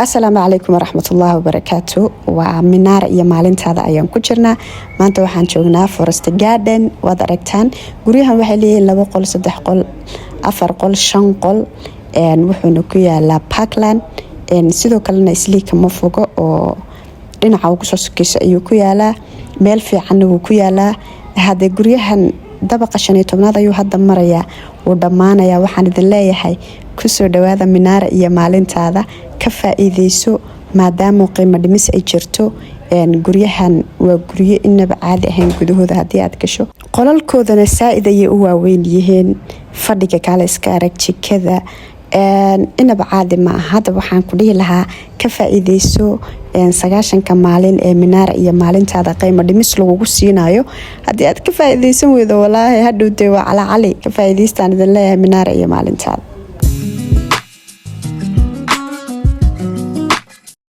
Asalaamu calaykum waraxmatullaahi wabarakaatu. Waa Minaara iyo maalintaada ayaan ku jirnaa. Maanta waxaan joognaa Forest Garden. Waad aragtaan, guryahan waxay leeyihiin laba qol, saddex qol, afar qol, shan qol. Wuxuuna ku yaalaa Parkland. Sidoo kalena Islii kama fogo oo dhinaca ugu soo sokeyso ayuu ku yaalaa. Meel fiicanna wuu ku yaalaa. Hadee guryahan dabaqa 15aad ayuu hadda marayaa, wuu dhammaanayaa. Waxaan idin leeyahay, kusoo dhawaada Minaara iyo maalintaada. Ka faa-iideyso maadaama qiimo dhimis ay jirto. Guryahan waa guryo inaba caadi ahayn. Gudahooda haddii aad gasho, qolalkoodana saa-id ayay u waaweyn yihiin. Fadhiga kaale iska arag, jikada inaba caadi ma aha. Hadda waxaan ku dhihi lahaa, ka faa-iideyso 90-ka maalin ee Minaara iyo maalintaada qiimo dhimis lagugu siinayo. Haddii aad ka faa-iideysan weydo, walaahi hadhowdee waa calacali. Ka faa-iideystaan idin leeyahay, Minaara iyo maalintaada.